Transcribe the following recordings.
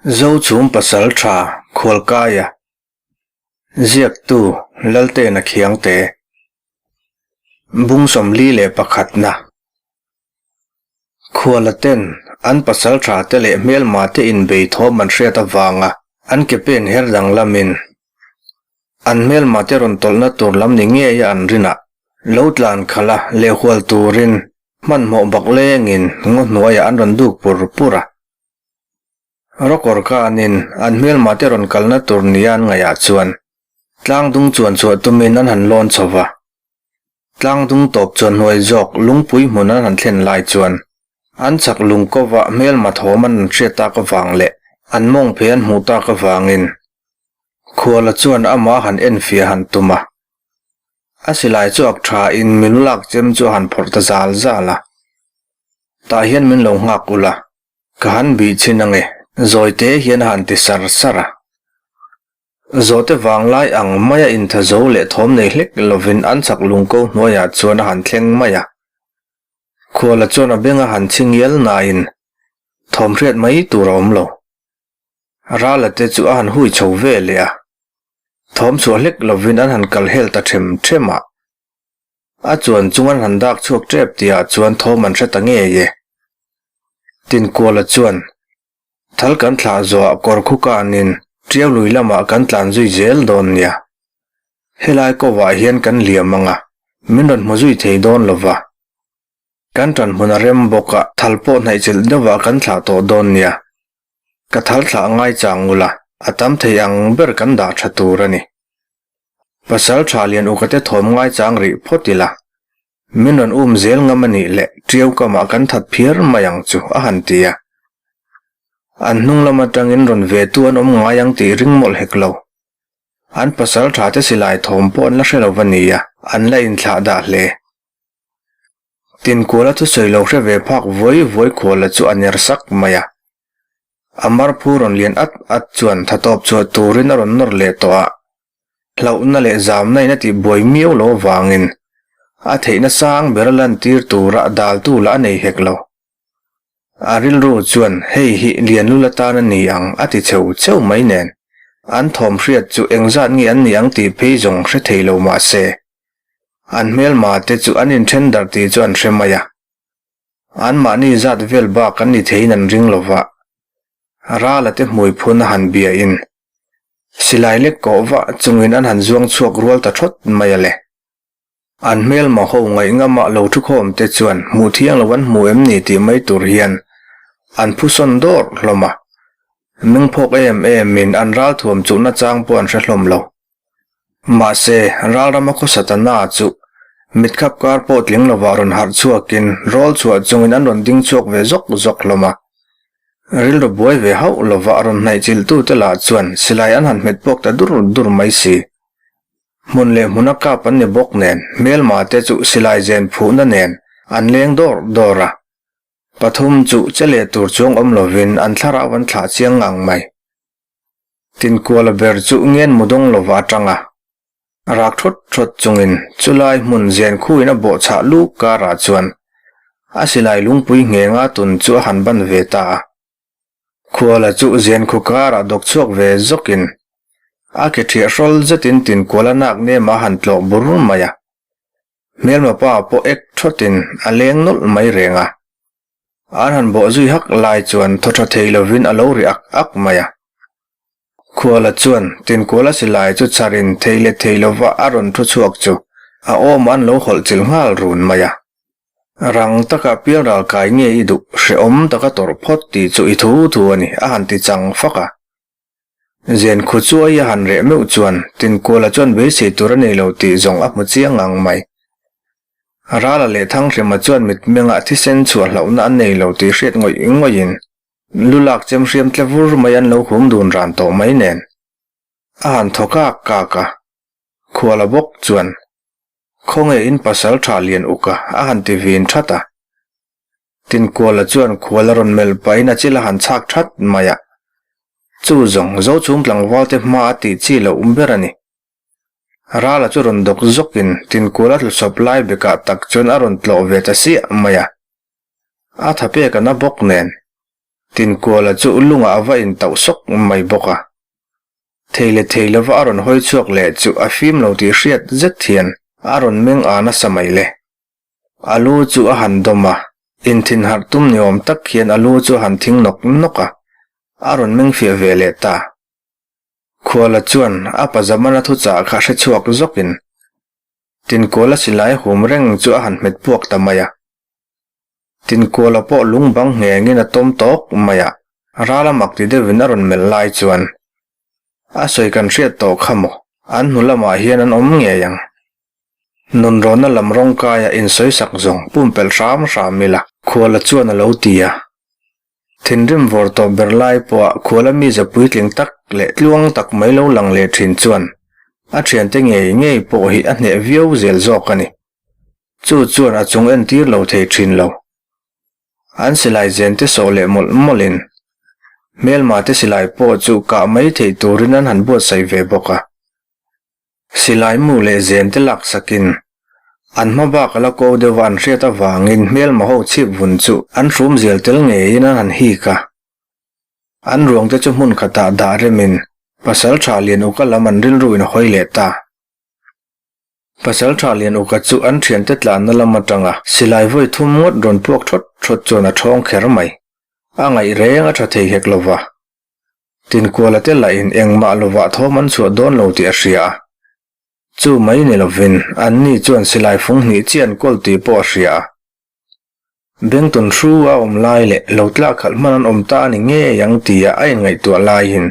Zochhum Pasaltha Khualkaia Ziaktu Laltena Khiangte Bung 41 na Khuala ten an pasaltha te leh hmelma te inbei thawm an hriat avanga an ke pen her danglamin an hmelma te rawn tawlhna tur lam ni ngeia an rinah lo tlan khalh a lehhual turin hmanhmawh bak lengin ngaw hnuaiah an rawn duk pur pur a. Rawkawr kanin an hmelma te rawn kalna tur nia an ngaihah chuan tlangdung chuan chhuah tumin an han lawn chho va. Tlangdung tawp chuan hnuai zawk lungpui hmun an han thlen lai chuan an chak lung kovah hmelma thawm an rawn hriat tak avang leh an mawng phei an hmuh tak avangin Khuala chuan amah han enfiah han tum a. A silai chu ak tha in min lak chem chu a han phawrh ta zal zal a. Tah hian min lo nghak ula. Ka han bih chhin ange, zawite hian a han ti sar sar a. Zawhte vanglai ang maia intha zo leh thawm nei hlek lovin an chak lungko hnuaiah chuan a han thleng mai a. Khuala chuan a beng a han chhi ngial nain thawm hriat mai tur a awm lo. Rala te chu a han hui chho ve leh a. Thawm chhuah hlek lovin an han kal hel ta them them a. A chuan chung an han dak chhuak tep tihah chuan thawm an hre ta ngei e. Tinkuala chuan, Thal kan thlah zawhah kawr khu kanin Tiau lui lamah kan tlan zui zel dawn nia. Helai kovah hian kan liam ang a, min rawn hmu zui thei dawn lo va. Kan ṭan hmun a rem bawk a, thal pawh hnaihchilh deuhah kan thlah tawh dawn nia. Ka thal thlah ngai chang ula, a tam thei ang ber kan dah ṭha tur a ni. Pasal tha lian ukate thawm ngai chang rih phawt ila, min rawn um zel ngam a nih leh Tiau kamah kan that phiar mai ang chu a han ti a. An hnung lam atangin rawn ve tu an awm ngai ang tih ring mawlh hek lo. An pasal tha te silai thawm pawh an la hre lo va nia, an la inthlah dah hle. Tinkuala thusawi lo hre ve phak vawi vawi khuala chu a ner sak mai a. A marphu rawn lian at at chuan tha tawp chhuah turin a rawn nawr leh tawh a, hlauhna leh zamna in a tih buai miau lo avangin a theihna sang ber a lantir tura daltu lah a nei hek lo. A rilru chuan hei hi Lianlul atan a ni ang a ti cheu cheu mai nen, an thawm hriat chu engzat nge an nih ang tih phei zawng hre thei lo mah se, an hmelma te chu an inthen darh tih chu an hre mai a. Anmahni zat vel bak an ni theiin an ring lo va, Rala te hmui phun a han biain silai lek kawh vah chungin an han zuang chhuak rual ta thawt mai a le. An hmelma ho ngaihngama lo thukhawm te chuan hmuh thiang lo an hmu em ni tih mai tur hian an phusawn dawr hlawm a, mengphawk em emin an ralthuam chuhna chang pawh an hre hlawm lo. Mahse, ralrama khawsa ta na chu mitkhap kar pawh tling lovah rawn harh chhuakin rawl chhuah chungin an rawn ding chhuak ve zawk zawk hlawm a. Rilru buai ve hauh lovah rawn hnaih chilhtute lah chuan silai an han hmet puak ta dur dur mai si. Hmun leh hmuna kap an ni bawk nen hmelma te chu silai zen phuhna nen an leng dawr dawr a. Pathum chu che leh tur chuang awm lovin an thlarau an thlah chiang ngang mai. Tinkuala ber chu ngen mu dawng lova atang a, rak thawt thawt chungin chulai hmun zen khuin a bawhchhah luk karah chuan a silai lungpui nghenga tun chu a han ban ve ta a. Khuala chu zen khu karah dawk chhuak ve zawkin a ke ṭhiah hrawl zetin Tinkuala nak nem a han tlawh bur mai a. Hmelma pa pawh ek thawtin a leng nawlh mai reng a. An han bawh zui hak lai chuan thaw tha thei lovin a lo ri ak ak mai a. Khuala chuan Tinkuala silai chu chharin thei leh thei lova a rawn thu chhuak chu a awmah an lo hawlh chilh nghal run mai a. Rang taka pialral kai nge i duh hrehawm taka tawrh phawt tih chu i thu thu a ni a han ti chang fak a. Zen khu chuai a han reh meuh chuan Tinkuala chuan beisei tur a nei lo tih zawng a hmu chiang ang mai. Rala leh Thanghrima chuan mitmengah thisen chhuah hlauhna an nei lo tih hriat ngawih ngawih in lu lak chem hriam tle vur mai an lo hum dun ran tawh mai nen a han thaw kak kak a. Khuala bawk chuan Khawnge in pasal tha lian uk a a han ti vin that a. Tinkuala chuan khual a rawn melh pahin a chil a han chhak that mai a. Chu zawng Zochhung tlangvalte hma a tih chi loh ber a ni. Rala chu rawn dawk zawkin Tinkuala tlusawp lai bekah tak chuan a rawn tlawh ve ta siah mai a. A tha pek a na bawk nen. Tinkuala chu lungah a va intauh sawk mai bawk a. Thei leh thei lova a rawn hawi chhuak leh chu a fim lo tih hriat zet hian a rawn meng a nasa mai le. A lu chu a han dawm a, inthin harh tum ni awm tak hian a lu chu a han thing nawk nawk a, a rawn meng fiah ve leh ta. Khuala chuan a pazamana thuchah kha hre chhuak zawkin Tinkuala silai hum reng chu a han hmet puak ta mai a. Tinkuala pawh lung bang nghengin a tawm tawk mai a, ral a mak ti deuhin a rawn melh lai chuan, A sawi kan hriat tawh kha maw, an hnu lamah hian an awm ngei ang. Nunrawna lam rawngkaia insawisak zawng pumpelh hram hram ila, Khuala chuan a lo ti a. Thinrim vawr tawh ber lai pawha khuala mize puitling tak leh tluang tak mai lo lang leh thin chuan a thiante ngei ngei pawh hi a hneh viau zel zawk a ni. Chu chuan a chung entir lo thei thin lo. An silai zen te sawh leh mawlh mawlhin hmelma te silai pawh chu kah mai theih turin an han buatsaih ve bawk a. Silai mu leh zen te lak sakin an hma bak a la ko deuh a an hriat avangin hmelma ho chhip vun chu an hrum zel tel ngeiin an han hik a. An ruang te chu hmun khatah dah remin pasal tha lian uka lam an rilru in hawi leh ta. Pasal tha lian uka chu an thiante tlanna lam atanga silai vawi thum ngawt rawn puak thawt thawt chuan a thawng kher mai. A ngaih reng a tha thei hek lova. Tinkuala te lahin engmah lovah thawm an chhuah dawn lo tih a hria a. Chu mai ni lovin anni chuan silai fung hnih chi an kawl tih pawh a hria a. Bengtun hru a awm lai leh lo tlak khalh hman an awm ta a ni ngei ang tia a inngaihtuah laiin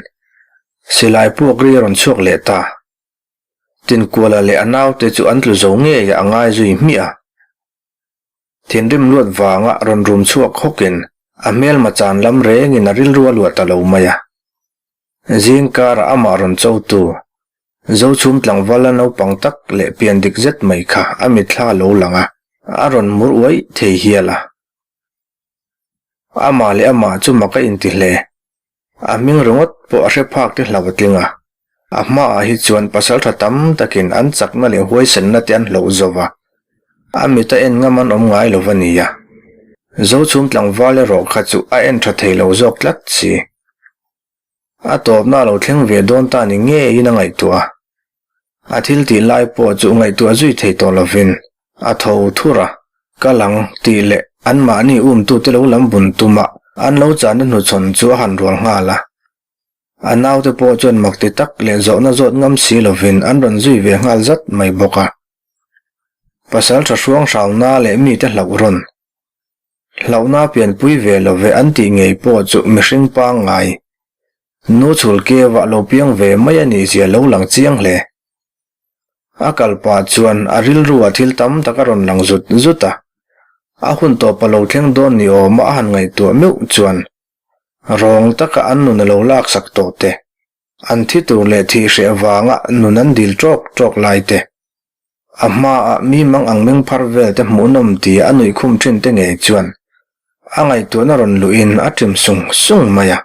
silai puak ri a rawn chhuak leh ta. Tinkuala leh a naute chu an tlu zo ngei a ngai zui hmiah a. Thinrim luat vanga rawn rum chhuak hawkin a hmelma chan lam rengin a rilru a luah ta lo mai a. Zing karah amah rawn chotu Zochhum tlangval a naupang tak leh pian dik zet mai kha a mitthla a lo lang a, a rawn mur uaih thei hial a. Amah leh amah chu mak a inti hle. A hming ringawt pawh a hre phak te hlauh a tling a, a hmaah hi chuan pasaltha tam takin an chakna leh huaisenna te an hloh zo va, a mit a en ngam an awm ngai lo va nia. Zochhum tlangval erawh kha chu a en tha thei lo zawk tlat si. A tawpna a lo thleng ve dawn ta ni ngeiin a ngaihtuah a. A thil tih lai pawh chu ngaihtuah zui thei tawh lovin a tho thur a, kal ang tih leh anmahni umtute lo lam bun tuma an lo chahna hnuchhawn chu a han rual nghal a. A naute pawh chuan mak ti tak leh zawhna zawt ngam si lovin an rawn zui ve nghal zat mai bawk a. Pasal tha hruang hrauna leh mite hlauh rawn. Hlauhna pianpui ve love an tih ngei pawh chu mihring pangngai Nu chhul kevah lo piang ve mai a nih zia lo lang chiang hle. A kal pah chuan a rilruah thil tam tak a rawn lang zut zut a. A hun tawp a lo thleng dawn ni awma a han ngaihtuah meuh chuan rawng taka an nun a lo laksak tawh te, an thi tur leh thih hreh vanga nun an dil ṭawk ṭawk lai te, a hmaah mi mang ang meng phar vel te hmuhnawm tia a nuih khum ṭhin te ngei chuan a ngaihtuahna rawn luhin a ṭim sung sung mai a.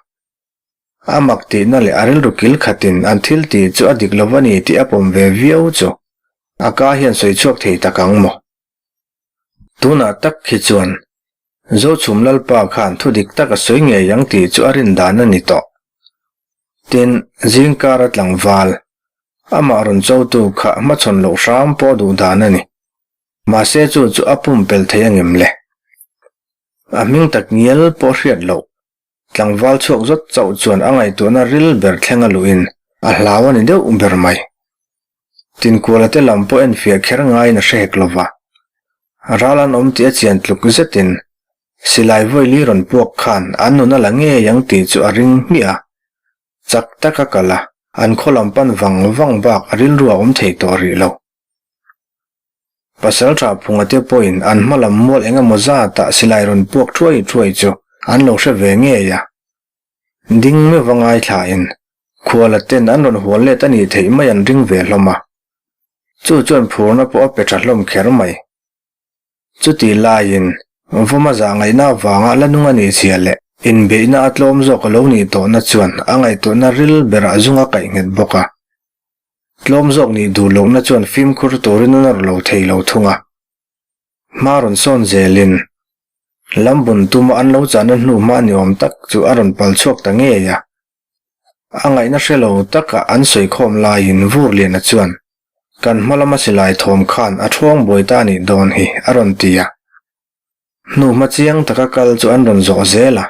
A mak tihna leh a rilru kil khatin an thil tih chu a dik lo a ni tih a pawm ve viau chu a ka hian sawi chhuak thei tak ang maw? Tunah tak khi chuan Zochhum Lalpa khan thu dik tak a sawi ngei ang tih chu a rin dan a ni tawh. Tin, zingkar a tlangval, amah rawn chotu kha hmachhawn loh hram pawh duh dan a ni. Mahse chu chu a pumpelh thei angem le? A hming tak ngial pawh hriat loh. Tlangval chhuak zawt chauh chuan a ngaihtuahna ril ber thleng a luhin a hlau a ni deuh ber mai. Tinkuala te lam pawh enfiah kher ngaiin a hre hek lo va. Ral an awm tih a chian tluk zetin silai vawili rawn puak khan an nun a la ngei ang tih chu a ring hmiah a. Chak taka kal a, an khaw lam pan vang vang bak a rilru a awm thei tawh rih lo. Pasal tha phunga te pawhin an hma lam mual eng emaw zatah silai rawn puak thuai thuai chu an lo hre ve ngei a. Ding meuh a ngaithlain khuala ten an rawn hual let a nih theih mai an ring ve hlawm a. Chu chuan phurna pawh a pe tha hlawm kher mai. Chutih laiin Vawma zah ngaihna avanga la nung a nih chhia leh inbeihna a tlawm zawk a lo nih tawhna chuan a ngaihtuahna ril berah zung a kaih nghet bawk a. Tlawm zawk nih duh lohna chuan fimkhur turin a nawr lo thei lo thung a. Hma rawn sawn zelin. Lambun tuma an lo chahna hnu hma ni awm tak chu a rawn pal chhuak ta ngei a. A ngaihna hre lo taka an sawi khawm laiin Vurliana chuan, Kan hma lama silai thawm khan a ṭhawng buai ta nih dawn hi, a rawn ti a. Hnu hma chiang taka kal chu an rawn zawh zel a.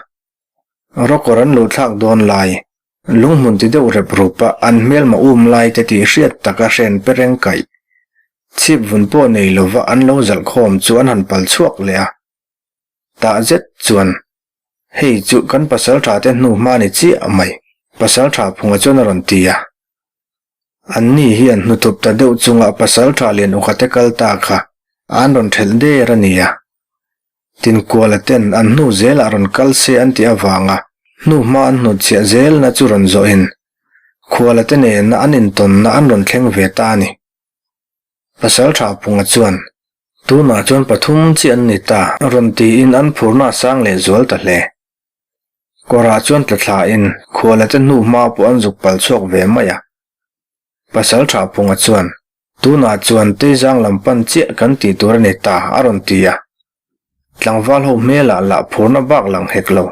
Rawkawr an luh thlak dawn lai, lunghmun ti deuh rep rup a an hmelma um lai te tih hriat taka hren pe reng kaih. Chhip vun pawh nei lova an lo zalh khawm chu an han pal chhuak leh a. Tah zet chuan, Hei chu kan pasaltha te hnu hma ni chiah mai, pasaltha phunga chuan a rawn ti a. Anni hian hnutup ta deuh chunga pasaltha lian ukhate kal ta kha an rawn thelh der a nia. Tinkuala ten an hnu zelah rawn kal se an tih avanga hnu hma an hnutchhiah zelna chu rawn zawhin Khuala te nena an intawnna an rawn thleng ve ta a ni. Pasaltha Punga chuan, Tunah chuan pathum chi an ni ta, rawn tiin an phurna a sang leh zual ta hle. Kawrah chuan tla thlain Khuala te hnu hma pawh an zuk pal chhuak ve mai a. Pasaltha Punga chuan, Tunah chuan Teizang lam pan chiah kan tih tur a ni ta, a rawn ti a. Tlangval ho hmelah lah phurna bak lang hek lo.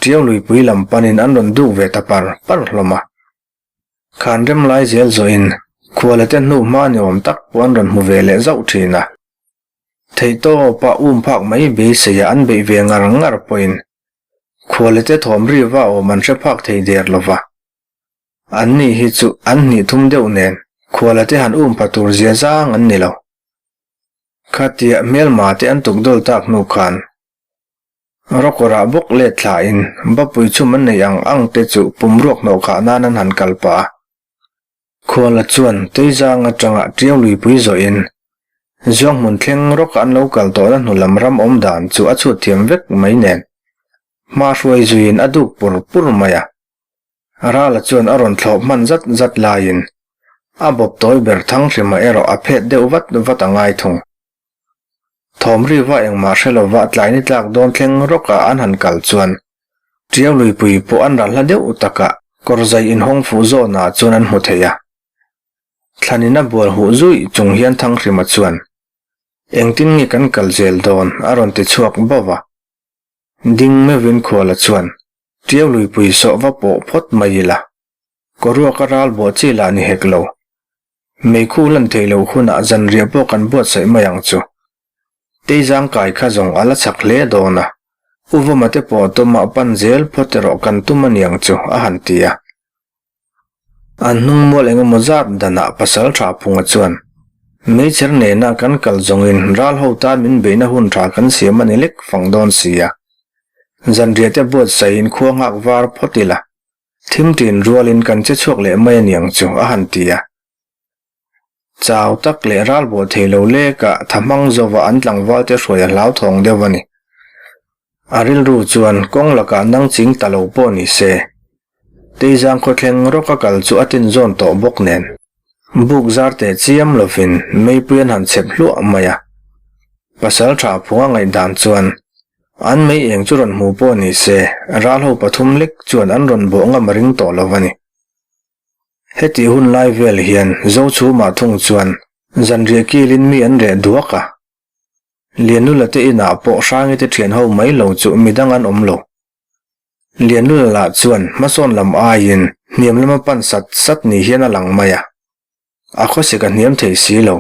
Tiau luipui lam panin an rawn duk ve ta par par hlawm a. Khan rem lai zel zawhin khuala te hnu hma ni awm tak pawh an rawn hmu ve leh zauh thin a. Theihtawpa um phak mai beiseia an beih ve ngar ngar pawhin khuala te thawm ri va awm an hre phak thei der lo va. An ni hi chu an hnih thum deuh nen khuala te han um pha tur zia zang an ni lo. Khatia hmelma te an tuk dawl tak hnu khan Rawkawrah bawk let thlain Bapui chhum an neih ang ang te chu pumruak hnawh khah nan an han kal pah a. Khuala chuan Teizang atanga Tiau luipui zawhin Zuanghmun thleng rawka an lo kal tawhna hnu lam ram awm dan chu a chhut thiam vek mai nen hma hruai zuiin a duk pur pur mai a. Rala chuan a rawn thlawp hman zat zat laiin a bawp tawi ber Thanghrima erawh a phet deuh vat vat a ngai thung. Thawm riva engmah hre lova tlaini tlak dawn thleng rawka an han kal chuan Tiau luipui pawh an ral hla deuh takah kawr zai inhawng fuh zawnah chuan an hmu thei a. Thlanin a bual huh zuih chung hian Thanghrima chuan, Engtin nge kan kal zel dawn? a rawn ti chhuak bauh a. Ding meuhin khuala chuan, Tiau luipui sawh va pawh phawt mai ila, Kawruaka ral bawh chi lah ni hek lo. Meikhu lan theih loh hunah zanriah pawh kan buatsaih mai ang chu. Teizang kai kha zawng a la chak hle dawn a, U Vawma te pawh tumah pan zel phawt erawh kan tum a niang chu, a han ti a. An hnung mual eng emaw zat danah pasal tha phunga chuan, Meichher nena kan kal zawngin ral ho tan min beihna hun tha kan siam a ni lek fang dawn si a. Zanriah te buatsaihin khua nghak var phawt ila, thim tin rualin kan che chhuak leh mai a niang chu, a han ti a. Chau tak leh ral bawh thei lo lekah tha hmang zova an tlangval te hruai a hlauthawng deuh a ni. A rilru chuan kawng lakah nang ching ta lo pawh ni se. Teizang khawthleng rawk a kal chu a tin zawn tawh bawk nen. Buk zar teh chiam lovin meipui an han chep hluah mai a. Pasal tha phunga ngaihdan chuan an mei eng chu rawn hmu pawh ni se ral ho pathum lek chuan an rawn bawh ngam a ring tawh lo a ni. Hetih hun lai vel hian Zochhumah thung chuan zanriah kilin mi an reh duak a. Lianlula te inah pawh Hrangi te thian ho mai lo chu midang an awm lo. Lianlula lah chuan hmasawn lam aiin hniam lama pan sat sat ni hian a lang mai a. A khawsik a hniam thei si lo.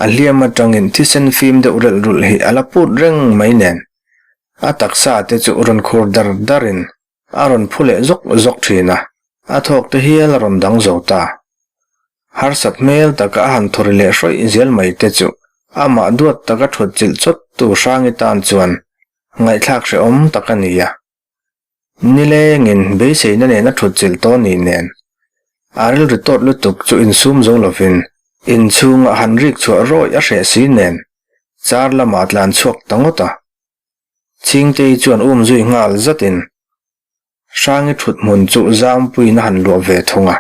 A hliam atangin thisen fim deuh relh rulh hi a la put reng mai nen a taksa te chu rawn khur dar darin A rawn phu leh zawk zawk thin a, a thawk te hial a rawn dang zo ta. Harsat hmel taka a han thawri leh hrawih zel mai te chu amah duat taka thut chilh chawt tu Hrangi tan chuan ngaihthlak hrehawm tak a ni a. Nilengin beiseina nen a thut chilh tawh ni nen a rilru tawt lutuk chu insum zo lovin inchhungah han rik chhuah rawih a hreh si nen car lamah a tlan chhuak ta ngawt a. Chhingtei chuan um zui nghal zatin Hrangi thut hmun chu Zampuiin a han luah ve thung a.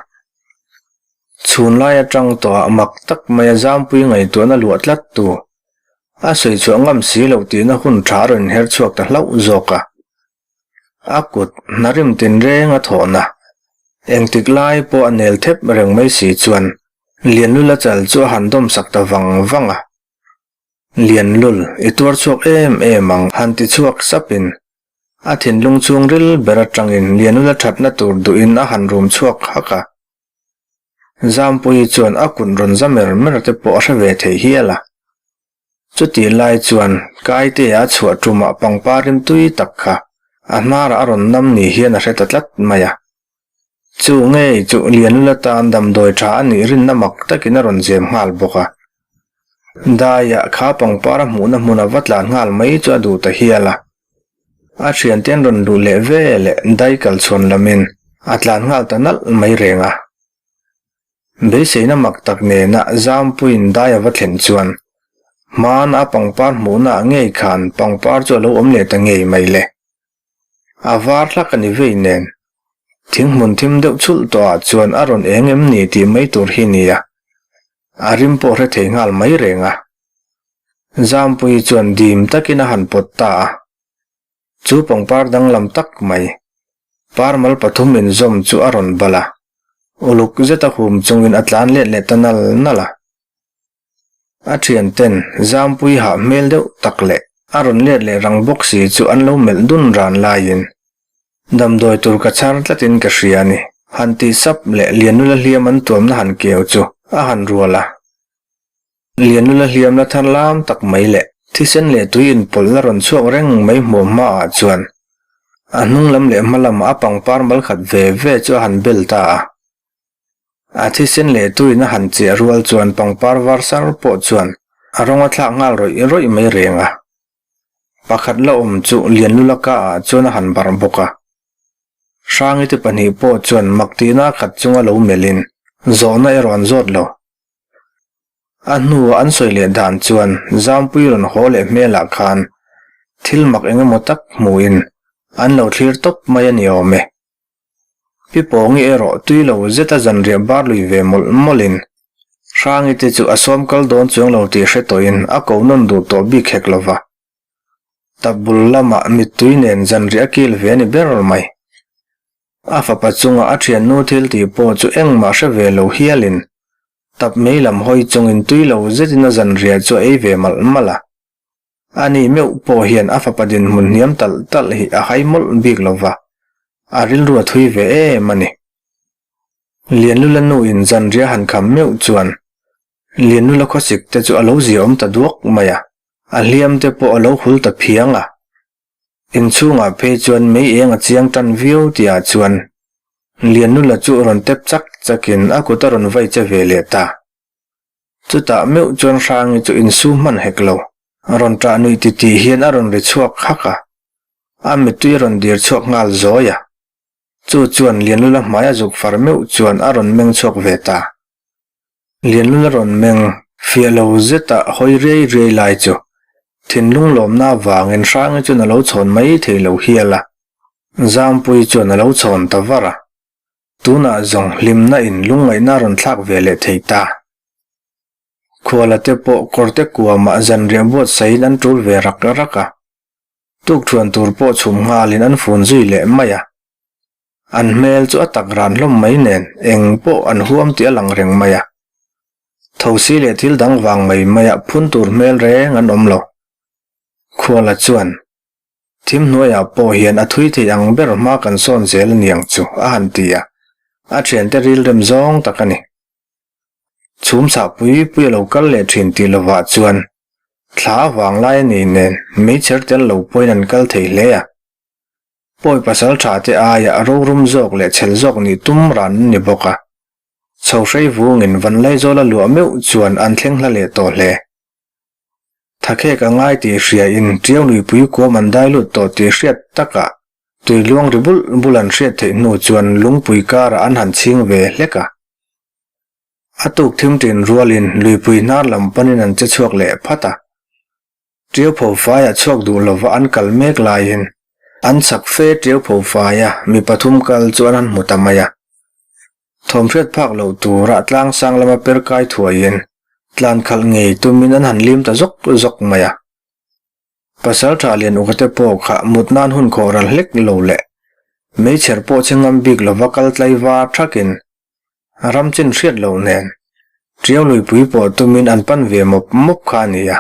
Chhun lai atang tawhah mak tak maia Zampui ngaihtuahna luah tlat tu a sawi chhuah ngam si loh tihna hun tha a rawn inher chhuak ta hlauh zawk a. A kut hnarim tinreng a thawhna engtik lai pawh a nel thep reng mai si chuan Lianlula chal chu a han dawm sak ta vang vang a. Lianlul, i tuar chhuak em em ang, han ti chhuak sapin a thinlung chhungril ber atangin Lianlula thatna tur duhin a han rum chhuak hak a. Zampuii chuan a kut rawn za mer mer te pawh a hre ve thei hial a. Chutih lai chuan Kaitea a chhuah tumah pangpar rimtui tak kha a hnarah a rawn nam ni hian a hre ta tlat mai a. Chu ngei chu Lianlula tan damdawi tha a nih rinna mak takin a rawn zem nghal bawk a. Daiah kha pangpar a hmuhna hmun a va tlan nghal mai chu a duh ta hial a. A thiante an rawn luh leh ve leh dai kal chhuan lamin a tlan nghal ta nalh mai reng a. Beiseina mak tak nena Zampuiin dai a va thlen chuan hmana a pangpar hmuhna ah ngei khan pangpar chu a lo awm leh ta ngei mai le. A var hlak a ni vei nen. Thing hmun thim deuh chhulh tawh ah chuan a rawn eng em ni tih mai tur hi nia. A rim pawh hre thei nghal mai reng a. Zampuii chuan dim takin a han pawt ta a. Chu pangpar danglam tak mai, parmal pathum inzawm chu a rawn bal a. Uluk zeta hum chungin a tlan let leh ta nal nal a. A thianten Zampuii hah hmel deuh tak leh a rawn let leh rang bawk si chu an lo melh dun ran laiin, Damdawi tur ka chhar tlatin ka hria a ni, han tih sap leh Lianula hliam an tuamna han keu chu a han rual a. Lianula hliam la thar lam tak mai leh thisen leh tui inpawlh la rawn chhuak reng mai hmuam hmaah chuan a hnung lam leh hma lamah a pangpar mal khat ve ve chu a han bel ta a. A thisen leh tuin a han chiah rual chuan pangpar var sar pawh chuan a rawng a thlak nghal rawih rawih mai reng a. Pakhat la awm chu Lianlula ka ah chuan a han barh bawk a. Hrangi te pahnih pawh chuan mak tihna khat chunga lo melhin zawhna erawh an zawt lo. A hnua an sawi leh dan chuan Zampui rawn haw leh hmelah khan thil mak eng emaw tak hmuhin an lo thlir tawp mai a ni awm e. Pi Pawngi erawh tui lo zeta zanriah bar lui ve mawlh mawlhin Hrangi te chu a sawm kal dawn chuang lo tih hre tawhin a ko nawn duh tawh bik hek lo va. Tap bul lamah mittui nen zanriah a kil ve a ni ber mai. A fapa chunga a thiannu thil tih pawh chu engmah hre ve lo hialin tap mei lam hawi chungin tui lo zetin a zanriah chu a ei ve malh malh a. Ani meuh pawh hian a fapa dinhmun hniam talh talh hi a hai mawlh bik lo va, a rilru a thui ve em a ni. Lianlula nu in zanriah han kham meuh chuan Lianlula khawsik te chu a lo ziaawm ta duak mai a, a hliam te pawh a lo hul ta phiang a. Inchhungah phei chuan mei eng a chiang tan viau tihah chuan Lianlula chu rawn tep chak chakin a kut a rawn vai che ve leh ta. Chutah meuh chuan Hrangi chu insu hman hek lo. Rawn ṭah nuih titih hian a rawn ri chhuak hak a. A mittui a rawn dir chhuak nghal zawi a. Chu chuan Lianlula hmai a zuk far meuh chuan a rawn meng chhuak ve ta. Lianlula rawn meng fiah lo zeta hawi riai riai lai chu thinlung lawmna avangin Hrangi chuan a lo chhawn mai thei lo hial a. Zampuii chuan a lo chhawn ta var a. Tunah zawng hlimna in lungngaihna a rawn thlak ve leh thei ta. Khuala te pawh kawrte kuamah zanriah buatsaihin an tul ve rak rak a. Tukthuan tur pawh chhum nghalin an fun zui leh mai a. An hmel chu a tak ran hlawm mai nen eng pawh an huam tih a lang reng mai a. Thosi leh thil dang vang mai maiah phun tur hmel reng an awm lo. Khuala chuan. Thim hnuaiah pawh hian a thui thei ang ber hma kan sawn zel a niang chu, a han ti a, a thiante rilrem zawng tak a ni. Chhum chhah pui pui a lo kal leh thin tih lovah chuan thla avang lai a ni nen meichher tel lo pawhin an kal thei hle a. Pawi pasal tha te aia rorum zawk leh chhel zawk nih tum ran an ni bawk a. Chho hrei vungin Vanlaizawla luah meuh chuan an thleng hla leh tawh hle. Thakhek a ngai tih hriain Tiau luipui kuam an dai lut tawh tih hriat takah tui luang ri bulh bulh an hriat theih hnu chuan lungpui karah an han chhing ve hlek a. A tuk thim tin rualin luipui hnar lam panin an che chhuak leh phat a. Tiau pho faia chhuak duh lova an kal mek laiin an chak fe Tiau pho faia mi pathum kal chu an han hmu ta mai a. Thawmhriat phak loh turah tlangsang lama per kai thuaiin tlan khalh ngei tumin an han lim ta zawk zawk mai a. Pasaltha lian ukate pawh kha mut nan hun khawh ral hlek lo leh meichher pawh che ngam bik lova kal tlai var thakin ram chin hriat loh nen Tiau luipui pawh tumin an pan ve mawp mawp kha a ni a.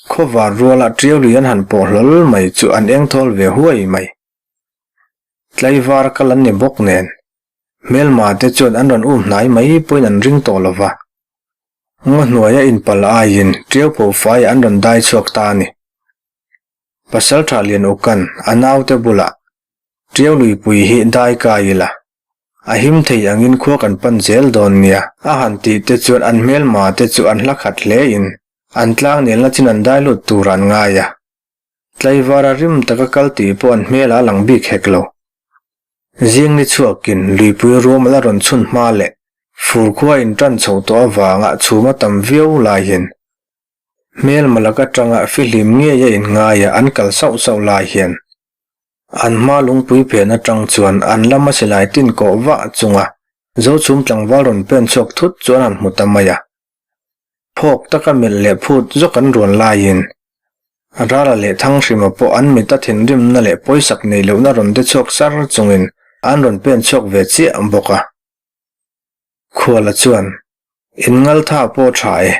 Khawvar ruala ṭiau lui an han pawh hlawl mai chu an engthawl ve huai mai. Tlaivar kal an ni bawk nen, hmelma te chuan an rawn um hnai mai pawhin an ring tawh lo va. Ngaw hnuaia inpal aiin ṭiau pho faiah an rawn dai chhuak ta a ni. Pasalṭha Lianuka'n a naute bulah Ṭiau luipui hi dai kai ila, a him thei angin khua kan pan zel dawn nia a han tih te chuan an hmelma te chu an hla khat hle in an tlang nelna chin an dai lut tur an ngai a. Tlaivara rim taka kal tih pawh an hmelah a lang bik hek lo. Zing ni chhuakin luipui ruam ala rawn chhun hma leh fur khua in tan chho tawh avanga chhum a tam viau laiin hmelma lak atanga fihlim ngei a inngai a an kal sauh sauh lai hian an hma lungpui phen atang chuan an lama silai tin kawh vah chunga Zochhum tlangval rawn pen chhuak thut chu an han hmu ta mai a. Phawk taka melh leh phut zawk an ruan laiin Rala leh Thanghrima pawh an mit a thinrimna leh pawisak nei lohna rawn de chhuak sar chungin an rawn pen chhuak ve chiah bawk a. Khuala chuan, In ngaltha pawh tha e.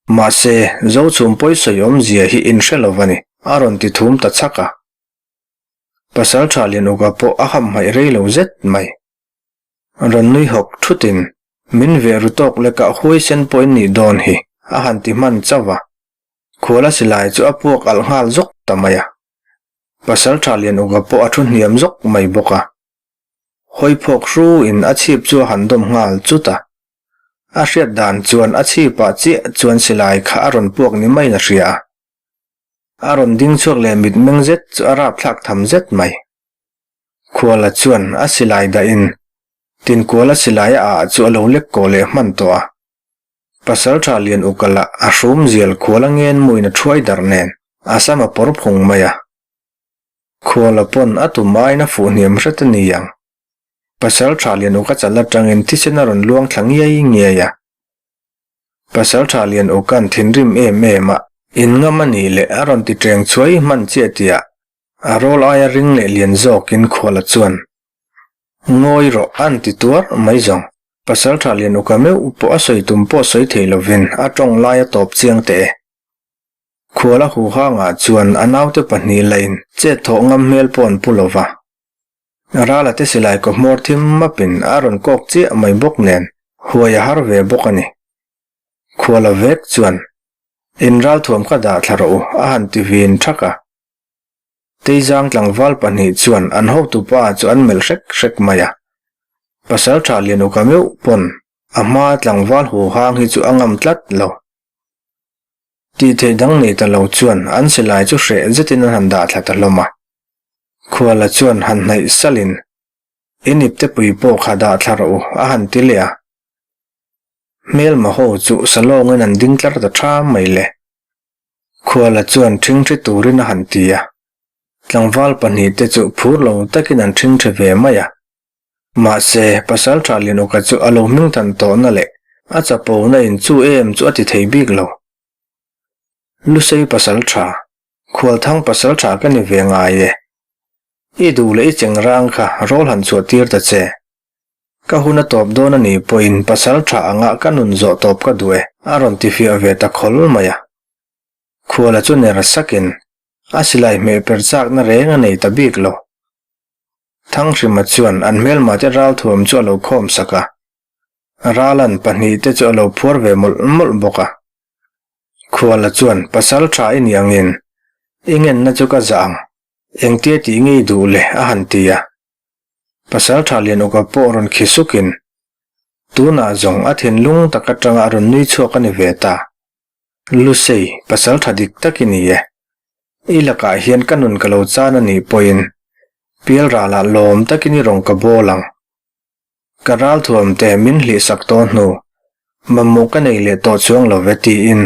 Mahse, Zochhum pawisawi awmzia hi in hre lo va ni, a rawn ti thum ta chhak a. Pasaltha Lianuka pawh a hamhaih rei lo zet mai. Rawn nui hawk thutin, Min veh ru tawk lekah huaisen pawh in nih dawn hi, a han ti hman chauh a. Khuala silai chu a puak alh nghal zawk ta mai a. Pasaltha Lianuka pawh a thu hniam zawk mai bawk a. Hawi phawk hruin a chhip chu a han dawm nghal chut a. A hriat dan chuan a chhipah chiah chuan silai kha a rawn puak ni maiin a hria a. A rawn ding chhuak leh mitmeng zet chu a rapthlak tham zet mai. Khuala chuan a silai dahin Tinkuala silai a ah chu a lo lek kawh leh hman tawh a. Pasaltha Lian Ukala a hrum zial Khuala ngen muin a thuai darh nen a sam a pawr phung mai a. Khuala pawn a tum aiin a fuh hniam hret a ni ang. Pasaltha Lian Uka chal atangin thisen a rawn luang thla ngiai ngiai a. Pasaltha Lian Uka'n thinrim em em a inngam a nih leh a rawn ti teng chhuai hman chiah tihah A rawl aia ring leh lian zawkin khuala chuan, Ngawi rawh, an ti tuar mai zawng. Pasaltha lian uka meuh pawh a sawi tum pawh sawi thei lovin a tawng lai a tawp chiang teh e. Khuala huhangah chuan a naute pahnih lain chet thawh ngam hmel pawh an pu lo va. Rala te silai kaw hmawr thim mapin a rawn kawk chiah mai bawk nen huai a har ve bawk a ni. Khuala vek chuan, In ralthuam kha dah thla rawh u, a han ti vin thak a. Teizang tlangval pahnih chuan an hotupa chu an melh hrek hrek mai a. Pasaltha Lianuka meuh pawn a hma tlangval huhang hi chu a ngam tlat lo. Tih theih dang nei ta lo chuan an silai chu hreh zetin an han dah thla ta hlawm a. Khuala chuan han hnaih salhin, In iptepui pawh kha dah thla rawh u, a han ti leh a. Hmelma ho chu salawngin an ding tlar ta tha mai le. Khuala chuan ṭhingṭhi turin a han ti a, tlangval pahnihte chu phur lo takin an ṭhingṭhi ve mai a. Mahse, Pasalṭha Lianuka chu a lo hmingthan tawhna leh a chapona in chu em chu a ti thei bik lo. Lusei Pasalṭha, Khualthang Pasalṭha ka ni ve ngai e. I duh leh i chengrang kha rawl han chhuah tir ta che. Ka hun a tawp dawn a nih pawhin pasal tha angah ka nun zawh tawp ka duh e, a rawn ti fiah ve ta khawl mai a. Khuala chu ner sakin a silai hmeh per chakna reng a nei ta bik lo. Thanghrima chuan an hmelmate ralthuam chu a lo khawm sak a, Ralan pahnihte chu a lo phuar ve mawlh mawlh bawk a. Khuala chuan pasal tha i nih angin i ngenna chu ka zah ang, engtia tih nge i duh le a han ti a. Pasalṭha Lianuka pawh rawn khi sukin, Tunah zawng a thinlung tak aṭanga a rawn nui chhuak a ni ve ta. Lusei, pasalṭha dik tak i ni e. I lakah hian ka nun ka lo chan a nih pawhin, pialralah lawm takin i rawn ka bawl ang. Ka ralthuamte min hlihsak tawh hnu, mamawh ka nei leh tawh chuang lo ve tiin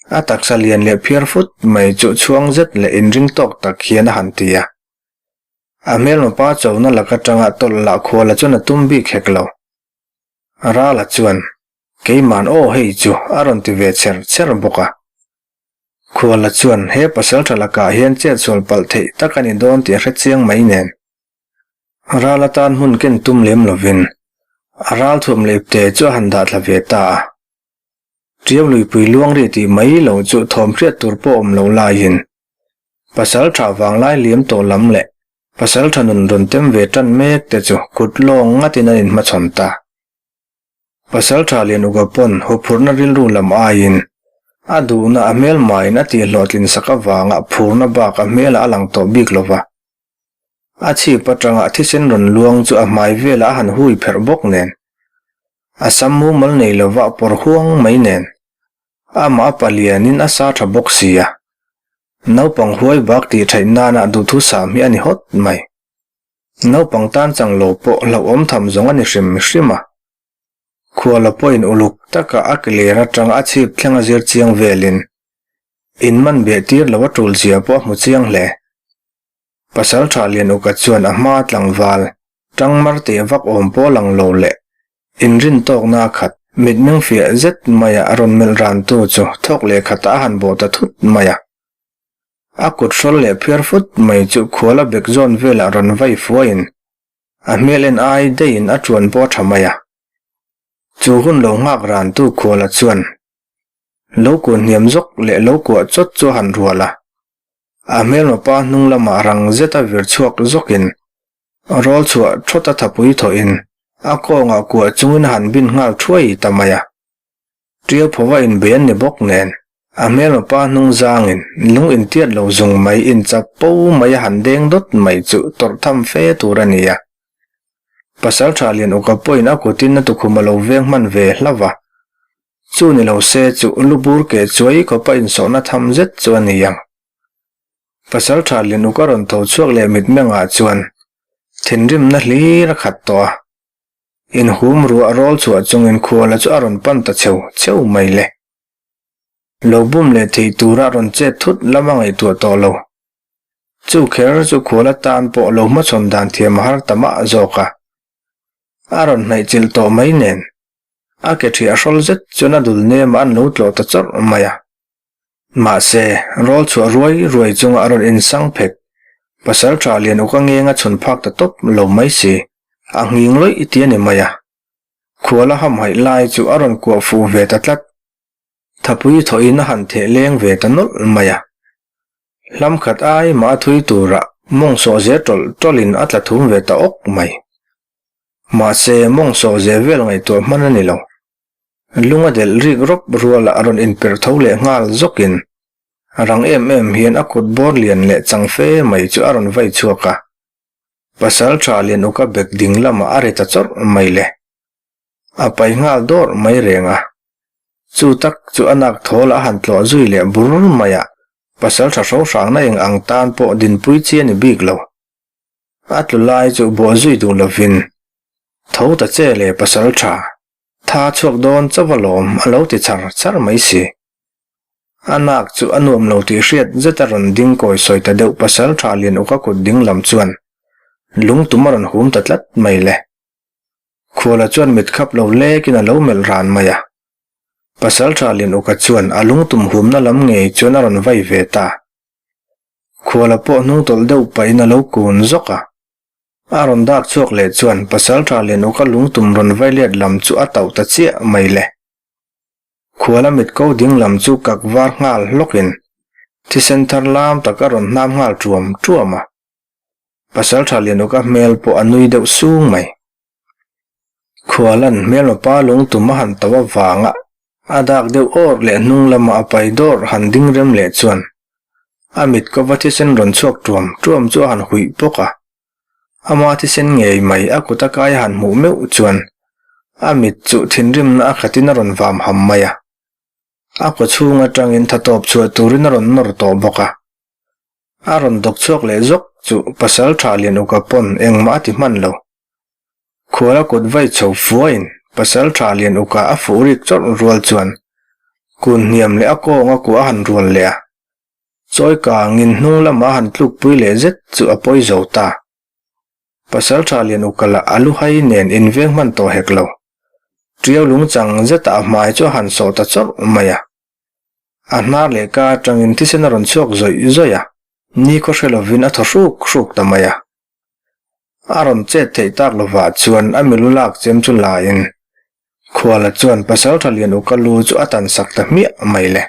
a taksa lian leh phiar fut mai chu chhuang zet leh inring tawk tak hian a han ti a. A hmelmapa chona lak atanga tawlh lah khuala chuan a tum bik hek lo. Rala chuan, Keiman aw hei chu a rawn ti ve cher cher bawk a. Khuala chuan he pasaltha lakah hian chetsual palh theih tak a ni dawn tih a hre chiang mai nen. Rala tan hmun ken tum lem lovin a ral thuam leh ipte chu a han dah thla ve ta a. Ṭiau luipui luang ri tih mai lo chu thawm hriat tur pawh awm lo laiin Pasalṭha vanglai liam tawh lam leh Pasalṭha nun rawn tem ve ṭan mek te chu kut lawng ngatin an inhmachhawn ta. Pasalṭha Lianuka pawn huphurhna rilru lam aiin a duhna a hmelmain a tihhlawhtlin sak avanga phurna bak a hmelah a lang tawh bik lo va. A chhip atanga thisen rawn luang chu a hmai velah a han hui pherh bawk nen, a sam mumal nei lova pawr huang mai nen, amah a palianin a sa tha bawk si a. Naupang huai bak tih theih nana duhthusam hi a ni hawt mai. Naupang tan chang lo pawh hlauhawm tham zawng a ni hrim hrim a. Khuala pawhin uluk taka a ke ler atanga a chhip thleng a zir chiang velin in man beh tir lo a tul zia pawh a hmu chiang hle. Pasal tha lian uka chuan a hma tlangval tang mar teh vak awm pawh lang lo leh inrin tawkna a khat mitmeng fiah zet maia a rawn melh ran tu chu thawk leh khatah a han bawh ta thut mai a. A kut hrawl leh phiar fut mai chu khuala bek zawn velah rawn vai fuaiin a hmel en ai daihin a ṭuan pawh a ṭha mai a. Chu hun lo nghak rantu khuala chuan lo kun hniam zawk leh lo kuah chawt chu a han rual a. A hmelma pa hnung lamah rang zeta vir chhuak zawkin rawl chhuah thawt a thapui thawhin a kawngah kuah chungin a han bin nghal thuai ta mai a. Ṭiau phova inbei an ni bawk nen, a hmelma pa hnung zangin lung intiat lo zung mai inchap po mai a han deng dawt mai chu tawrh tham fe tur a ni a. Pasalṭha lian uka pawhin a kutin a tukhum a lo veng hman ve hlauh a, chu ni lo se chu lu bur ke chuai khawpa insawhna tham zet chu a ni ang. Pasalṭha lian uka rawn tho chhuak leh mitmengah chuan thinrimna hlir a khat tawh a. Inhum ruah rawl chhuah chungin khuala chu a rawn pan ta cheu cheu mai le. Lo bum leh theih tura rawn chet thut lam a ngaihtuah tawh lo. Chu kher chu khuala tan pawh lo hmachhawn dan thiam a har ta mah zawk a. A rawn hnaih chilh tawh mai nen, a ke ṭhiah hrawl zet chuan a dul nemah an lo tlawh ta chawrh mai a. Mahse, rawl chhuah ruai ruai chunga a rawn insang phek. Pasalṭha lian uk a ngeng a chhun phak ta tawp lo mai si. A nghing lawih ti a ni mai a. Khual a hamhaih lai chu a rawn kuah fuh ve ta tlat. Thapui thawhin a han theh leng ve ta nawlh mai a. Hlam khat ai mah a thui turah mawng sawh ze tawlh tawlhin a tla thum ve ta awk mai. Mahse, mawng sawh ze vel ngaihtuah hman a ni lo. Lung a delh rik rawp rualah a rawn inperh tho leh nghal zawkin rang em em hian a kut bawr lian leh chang fe mai chu a rawn vai chhuak a. Pasal tha lian uka bek ding lamah a ri ta chawrh mai le. A pai nghal dawrh mai reng a. Chu tak chu a nak thawl a han tlawh zui leh bur mai a, pasal tha hro hrangna eng ang tan pawh dinpui chi a ni bik lo. A tlu lai chu bawh zui duh lovin, Tho ta che le pasal tha, Tha chhuak dawn chauh alawm a lo ti char char mai si. A nak chu a nuam lo tih hriat zet a rawn ding kawi sawi ta deuh pasal tha lian uka kut ding lam chuan lungtum a rawn hum ta tlat mai le. Khuala chuan mit khap lo lekin a lo melh ran mai a. Pasal tha lian uka chuan a lungtum humna lam ngei chuan a rawn vai ve ta. Khuala pawh hnungtawlh deuh pahin a lo kun zawk a. A rawn dak chhuak leh chuan Pasalṭha Lianuka lungtum rawn vai let lam chu a tauh ta chiah mai le. Khuala mit ko ding lam chu kak var nghal hlawkin thisen thar lam tak a rawn hnam nghal ṭuam ṭuam a. Pasalṭha Lianuka hmel pawh a nui deuh sung mai. Khualan hmelma pa lungtum a han tauh avanga a dak deuh awr leh hnung lama a pai dawr han ding rem leh chuan a mit kova thisen rawn chhuak ṭuam ṭuam chu a han huih bawk a. Ama thisen ngei mai a kut a kai a han hmuh meuh chuan a mit chu thinrimna a khatin a rawn vam ham mai a. A kaw chhung atangin tha tawp chhuah turin a rawn nawr tawh bawk a. A rawn dawk chhuak leh zawk chu pasal tha lian uka pawn engmah a ti hman lo. Khuala kut vai chho fuain pasal tha lian uka a fuh rik chawrh rual chuan kun hniam leh a kawng a kuah a han rual leh a. Chawi kangin hnung lama a han tlukpui leh zet chu a pawi zo ta. Pasal tha lian uka lah a lu hai nen inveng hman tawh hek lo. Ṭiau lungchang zetah a hmai chu a han sawh ta chawrh mai a. A hnar leh ka atangin thisen a rawn chhuak zawih zawih a, nikhaw hre lovin a thaw hruk hruk ta mai a. A rawn chet theih tak lovah chuan a milu lak chem chu lain. Khuala chuan Pasalṭha Lianuka lu chu a tan sak ta hmiah mai le.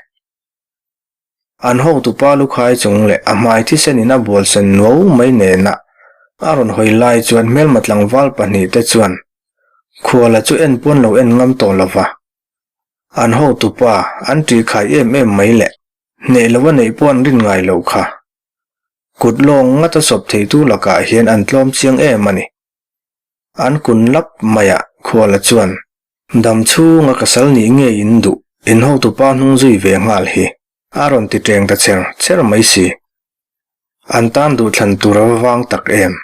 An hotupa lukhai chung leh a hmai thisen in a bual sen nuau mai nena a rawn hawi lai chuan hmelma tlangval pahnihte chuan Khuala chu en pawn lo en ngam tawh lo va. An hotupa an ṭihkhai em em mai le. Hneh lo a neih pawh an rin ngai loh kha. Kut lawng ngata sawp theitu lakah hian an tlawm chiang em a ni. An kun lap mai a, Khuala chuan, Dam chhunga ka sal nih nge in duh, in hotupa hnung zui ve nghal hi, a rawn ti ṭeng ta cher cher mai si. An tan duhthlan tur a va vang tak em.